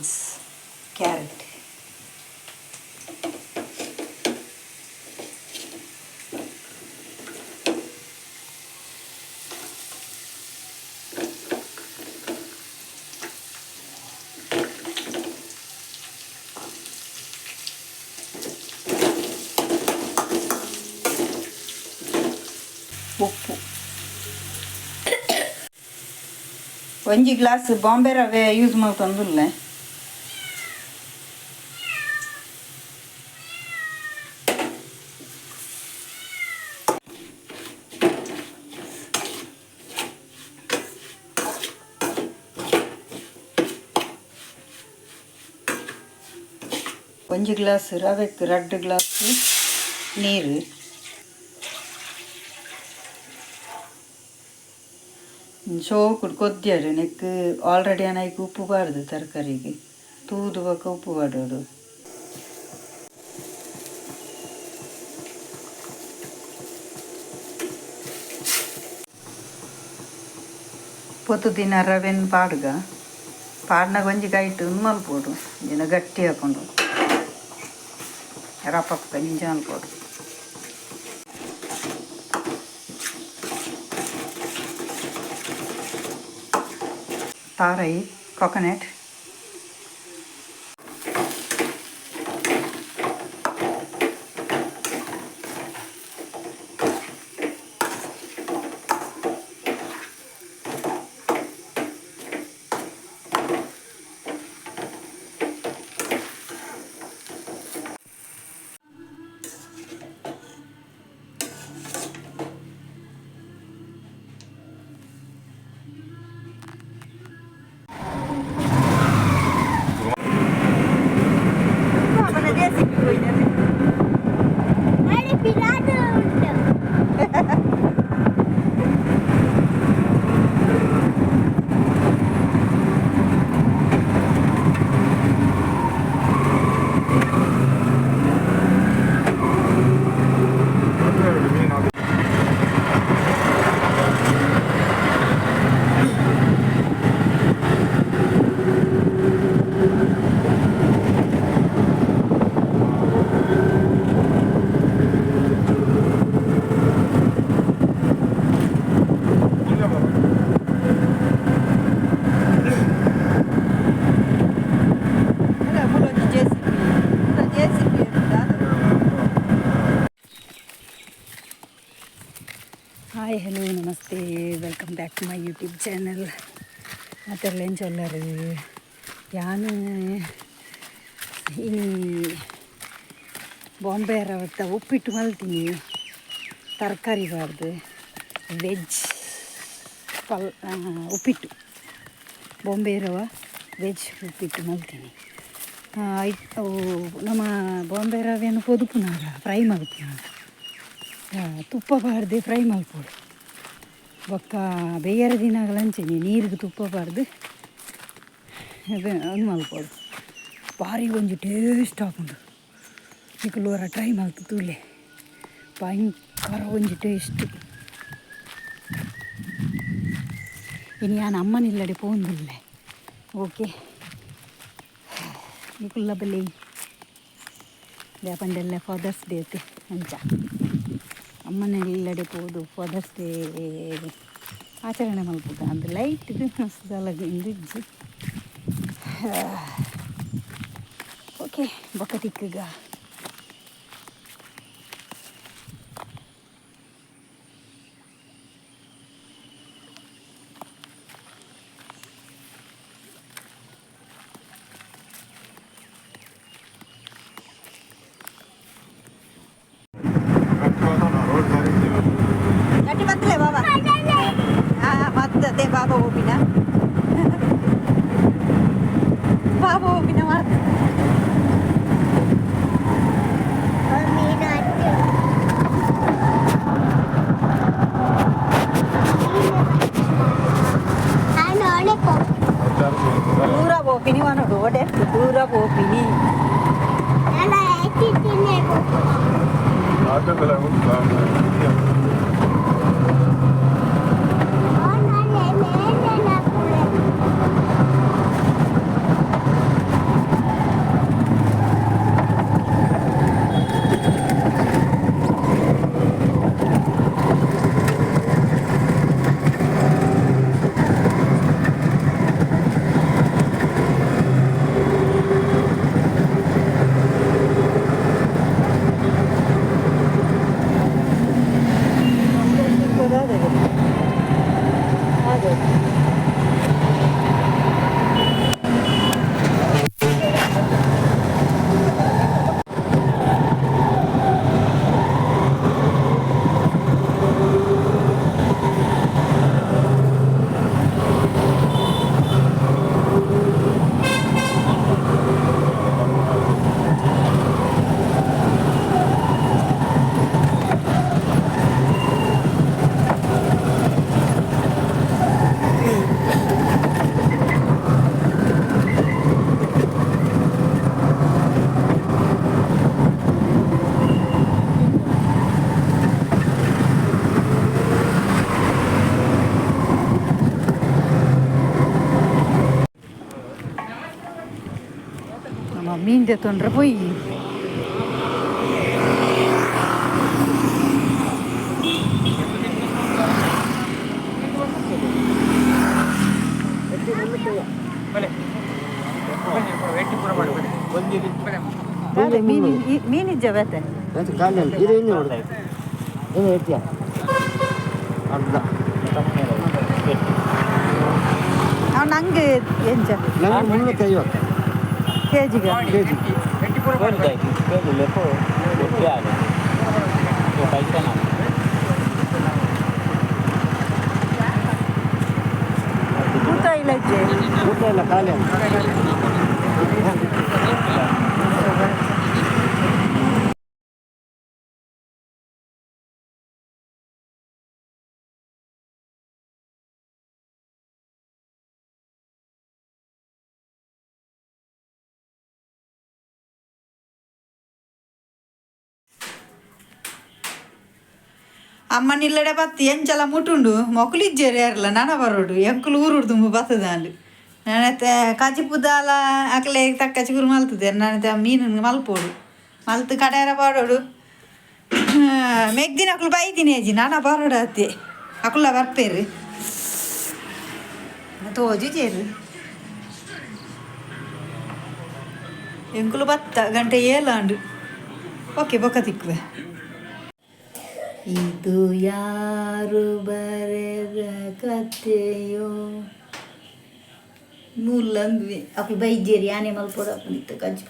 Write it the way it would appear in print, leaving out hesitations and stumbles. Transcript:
Vegetables, carrot. ಉಪ್ಪು. ಒಂಜಿ glass Bombay ರವೆ ಯೂಸ್ ಮಲ್ತೊಂದುಲ್ಲೆ. ಒಂಜಿ ಗ್ಲಾಸ್ ರವೆಕ್ ರಡ್ಡ್ ಗ್ಲಾಸ್ ನೀರು. ಶೋಕುಡು ಕೊದ್ದಿಯರು. ನೆಕ್ ಆಲ್ರೆಡಿ ಅನೈಕ್ ಉಪ್ಪು ಪಾಡ್ದು, ತರಕಾರಿಗೆ ತೂದು ಬೊಕ ಉಪ್ಪು ಪಾಡೋಡು. ಪೊತ್ತುದಿನ ರವೆನ್ ಪಾಡ್ಗ. ಪಾಡ್ನಗ ಒಂಜಿ ಕೈಟ್ ಉಂದು ಮಲ್ಪೊಡು, ಇಂಚಿನ ಗಟ್ಟಿ ಆಪುಂಡು. ರಪಕ್ಕ ಇಂಚ ಮಲ್ಪೊಡು. ತಾರೈ, coconut. Hi, hello, namaste, welcome back to my YouTube channel. ಮಾತೆರ್ಲ ಎಂಚ ಉಲ್ಲರ್? ಯಾನ್ ಇನಿ ಬಾಂಬೆ ರವತ್ತ ಉಪ್ಪಿಟ್ಟು ಮಲ್ತೀನಿ, ತರಕಾರಿ ಪಾಡ್ದು. ವೆಜ್ ಪಲ್ ಉಪ್ಪಿಟ್ಟು, ಬಾಂಬೆ ರವ ವೆಜ್ ಉಪ್ಪಿಟ್ಟು ಮಲ್ತೀನಿ. ಅವು ನಮ್ಮ ಬಾಂಬೆ ರವೆಯನ್ನು ಪೊದುಪುನಾಗ, ಫ್ರೈ ಮಲ್ಪುನಾಗ ತುಪ್ಪ ಪಾಡ್ದು ಫ್ರೈ ಮಲ್ಪೊಡು. ಬೊಕ್ಕ ಬೇಯರ ದಿನಗಳ ಅಂಚೆನೆ ನೀರಿಗೆ ತುಪ್ಪ ಪಾಡ್ದು ಅದು ಮಲ್ಪೊಡು. ಬಾರಿ ಒಂಜಿ ಟೇಸ್ಟ್ ಆಪುಂಡು. ನಿಕುಲು ಒರ ಟ್ರೈ ಮಲ್ತು ತೂಲೆ, ಭಯಂಕರ ಒಂಜಿ ಟೇಸ್ಟ್. ಇನಿ ಯಾನ್ ಅಮ್ಮನಿಲ್ಲಡೆ ಪೋವೊಂದುಲ್ಲೆ. ಓಕೆ, ನಿಕುಲ್ಲ ಬಲ್ಲಿ ದಾಯೆ ಫಾದರ್ಸ್ ಡೇ ಅತ್ತೆ, ಅಂಚ ಅಮ್ಮನ ಇಲ್ಲಡೆ ಪೋದು ಫಾದರ್ಸ್ ಡೇ ಆಚರಣೆ ಮಲ್ಪುಗ ಅಂದ್ ಲೈಟ್ ಇಂದು ಇಜ್ಜಿ. ಓಕೆ, ಬೊಕ್ಕ ತಿಕ್ಕುಗ. ಗಟ್ಟಿ ಬತ್ತಲೆ ಬಾಬಾ. ಹಾಂ, ಮತ್ತದೇ ಬಾಬಾ ಓಪಿನ, ಬಾಬಾ ಓಪಿನ ಮಾಡ್ತ. ದೂರ ಪೋಪಿನಿ ವನೋಡು ಒಡೆ ದೂರ ಪೋಪಿನಿ. ಮೀನ್ ತೊಂದ್ರೆ ಪೊಯ್. ದಾದೆ ಮೀನು ಮೀನಿಜ್ಜ ಬೇತೆ? ಇದು ಇನ್ನು ನೋಡು, ಏನು ಹೇಳ್ತೀಯ? ಅರ್ಧ. ಅವ್ ನಂಗೆ ಎಂಚ? ನಂಗೆ 350. ಕೆಜಿಗೆ? ಕೆಜಿ. ತೂತ ಇಲ್ಲ ಇಜ್ಜೆ? ಊಟ ಇಲ್ಲ, ಖಾಲಿ ಅಲ್ಲ. ಅಮ್ಮ ನಿಲ್ಲಡೆ ಬತ್ತಿ ಎಂಚಲ ಮುಟುಂಡು ಮೊಕುಲಿಜ್ಜೇರು ಯಾರಲ್ಲ ನನ ಬರೋಡು. ಎಂಕುಲು ಊರುಡು ತುಂಬ ಬತ್ತದ ಅಲ್ಲಿ. ನಾನತ್ತೆ ಕಜಿಪುದಾಲ ಅಕ್ಲೆ ತಕ್ಕ ಚಿಗುರು ಮಲ್ತದೆ. ನಾನತ್ತೆ ಮೀನು ಮಲ್ಪೋಡು, ಮಲ್ತು ಕಡೆಯರ ಪಾಡೋಡು. ಮೆಗ್ದಿನ ಅಕ್ಲು ಬೈದಿನಿ ಅಜ್ಜಿ, ನಾನ ಬರೋಡು ಅತ್ತೆ. ಅಕುಲ ಬರ್ಪೇರು ತೋಜು ಚೇರು. ಎಂಕುಲು ಬತ್ತ ಗಂಟೆ ಏಲಾಂಡು. ಓಕೆ, ಬೊಕ್ಕ ತಿಕ್ಕುವೆ. ಇದು ಯಾರು ಬರೆದ ಕಥೆಯೋ? ಮೂಲಂದ್ವಿ. ಅಕ್ಲು ಬೈಜೇರಿ, ಯಾನೆ ಮಲ್ಪೋಡು ಅಪ್ಪನಿತ್ತ ಕಜ್ಜು.